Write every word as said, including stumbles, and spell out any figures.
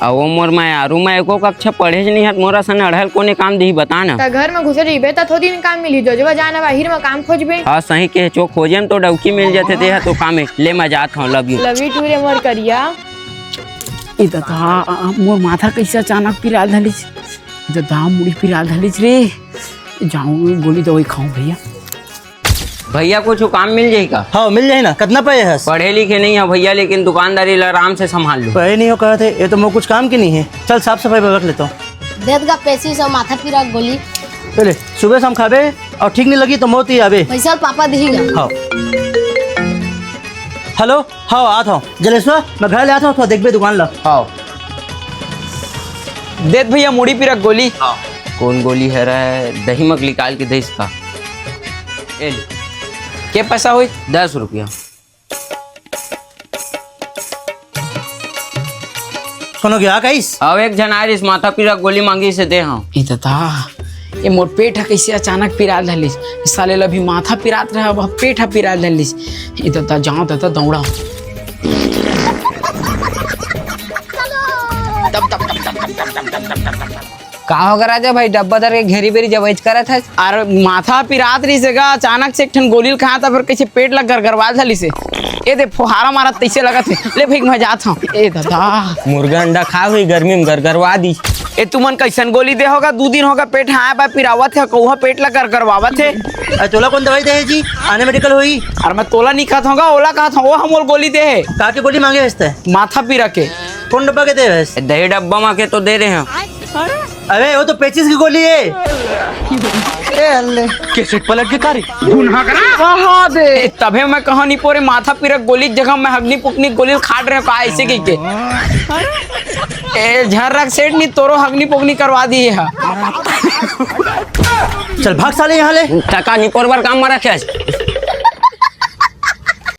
अउ वो मोर मयारू, मैं एको कक्षा पढ़ेच नहीं हत, मोर असन अड़हल कोने काम दिही, बता ना। त घर म घुसे रहिबे, त थो दिन काम मिलही, जोजवा जाना बाहिर म काम खोजबे। हाँ, सही कहे, चो खोजे म तो डौकी मिल जाथे, तेहा तो काम हे। ले, मैं जात हूँ, love you। Love you too रे मोर करिया। ए ददा, मोर माथा कैसे अचानक पिरात धलिस? ए ददा, मुड़ी पिरात धलिस रे। जाऊँ गोली दवाई खाऊँ भैया। भैया, कुछ काम मिल जाही का? हाँ, मिल जाही ना। कतना पये हस? पढ़े लिखे नहीं है भैया, लेकिन दुकानदारी ला आराम से संभाल लूँ। पये नहीं हो कहत हे, ये तो मोर कुछ काम के नहीं है। चल, साफ सफाई बर रख लेता हूँ। देत गा पेचिस अउ माथा पीरा गोली। चले, सुबह शाम खाबे अउ ठीक नहीं लगी तो मोती आबे। पैसा पापा दिही गा। हाँ। हेलो, हाँ, आत हूँ। जलेश्वर, मैं घर ले आत हूँ, थोड़ा देखबे दुकान ला। हाँ। देत भैया मुड़ी पीरा गोली। हाँ। कौन गोली हरे? दही मक निकाल के दे इसका। ए ले। के पैसा होई? दस रुपया। कोनो गया कइस? अउ एक झन आय रिस, माथा पीरा गोली मांगिस हे, दे हंव। ए ददा, ए मोर पेट ह कइसे अचानक पिरात धलिस? साले ल अभी माथा पिरात रहे, अब पेट ह पिरात धलिस। ए ददा, जांव ददा, दौड़ांव। का होगे राजा भाई, डब्बा धर के घेरी बेरी जबइच करत हस? अरे माथा पिरात रहिस हे गा, अचानक से एक ठन गोली ल खांव त फेर कइसे पेट ल गरगरवा धलिस हे। ए दे फोहारा मारत तइसे लगत हे। ले भाई मैं जात हंव। ए ददा। मुर्गा अंडा खाय होही, गर्मी म गरगरवा दिस। ए तुमन कइसन गोली दे हो गा? दू दिन हो गा पेट हांय बाय पिरावत हे, कहूं पेट ल गरगरवावत हे। अरे तोला कोन दवाई दे हे जी? आने मेडिकल होही। अरे मैं तोला नइ कहत हंव गा, ओला कहत हंव, ओ ह मोला गोली दे हे। का के गोली मांगे हस तैं? माथा पीरा के। कोन डब्बा के दे हस? दही डब्बा म के तो दे रहे हंव। अबे वो तो पेचिस के गोली हे। ए अल्ले। कैसेट पलट के कारी। ए, तभे मैं कहंव निपोरे माथा पीरा गोली के जगह मैं हगनी पुकनी गोली ल खात रहे हंव का अइसे कहिके। ए झर्रक सेठ नी तोरो हगनी पुकनी करवा दिही हा। चल भाग साले यहाँ ले। टका निपोर बर काम म रखे हस।